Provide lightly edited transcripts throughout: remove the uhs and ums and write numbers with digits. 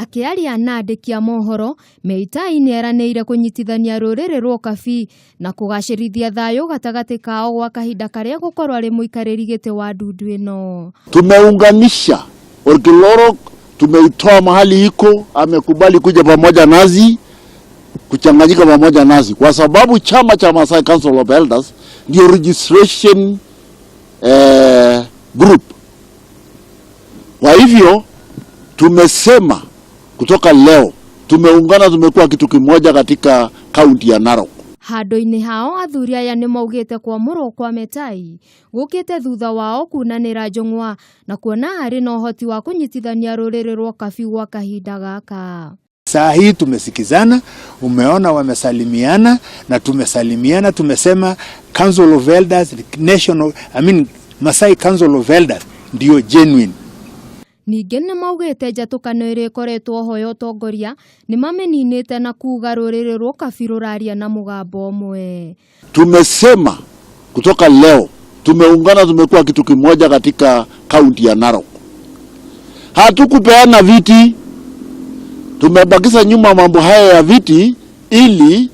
Akĩaria na andĩki a mohoro, Meitai nĩ eranĩire kũnyitithania rũrĩrĩ rwa Ũkabi na kũgacĩrithia thayũ gatagatĩ kao gwa kahinda karĩa egũkorwo arĩ mũikarĩri gĩtĩ wa ndundu ĩno. Tumeunganisha Olkiluorok, tumeitoa mahali iko, amekubali kuja pamoja nasi kuchanganyika pamoja nasi kwa sababu chama cha Maasai Council of Elders ndio registration group. Kwa hivyo tumesema kutoka leo tumeungana, tumekuwa kitu kimoja katika kaunti ya Narok. Handũ-inĩ hao athuri aya nĩ maugĩte kwamũrwo kwa Metai gũkĩte thutha wao kunanĩra njũng'wa na kuona arĩ na ũhoti wa kũnyitithania rũrĩrĩ rwa Ũkabi gwa kahinda gaka. Saa hii tumesikizana, umeona wamesalimiana na tumesalimiana, tumesema Council of Elders National, I mean Masai Council of Elders ndio genuine. Ningĩ nĩ maugĩte njatũkano ĩrĩa ĩkoretwo ho ya ũtongoria nĩ mamĩninĩte na kuga rũrĩrĩ rwa Ũkabi rũraria na mũgambo ũmwe. Tumesema kutoka leo tumeungana, tumekuwa kitu kimoja katika kaunti ya Narok. Hatukupeana viti, tumebakisha nyuma mambo haya ya viti ili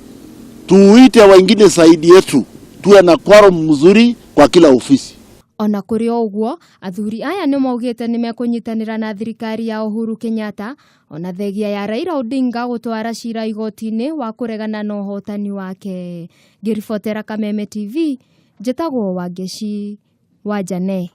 tuite wengine zaidi yetu, tuwe na quorum mzuri kwa kila ofisi. Ona kũrĩ o ũguo, athuri aya nĩ maugĩte nĩ mekũnyitanĩra na thirikari ya Uhuru Kenyatta ona thengia ya Raila Odinga gũtwara cira igoti-inĩ wa kũregana na ũhotani wake. Ngĩribotera Kameme TV, njĩtagwo Wangeci wa Njane.